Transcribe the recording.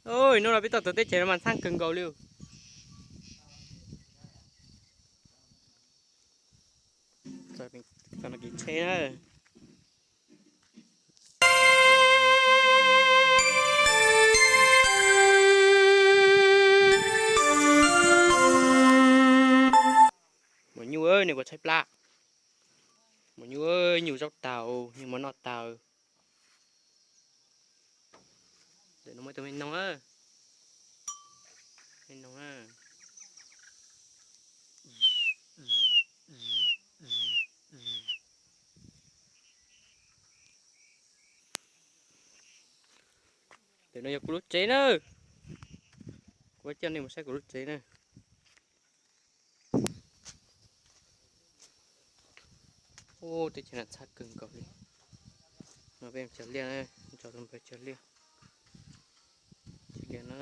Oj, hnub no peb tuaj txog teb chaws no mas ntxhab kawg nkaus li. Txog no kev tsheb na. Maum nyuj, nws puas tshaib plab? Maum nyuj, nyuj zaub taus, nyuj mov noj taus. Ntawm no muaj ib tug me noog, me noog. Ntawm no yog kuv lub tsev na. Kuv coj nej mus saib kuv lub tsev na. Ub, teb chaws no ntxhab kawg nkaus li. No peb cog liaj, nrog tus npawg cog liaj. Cog liaj no.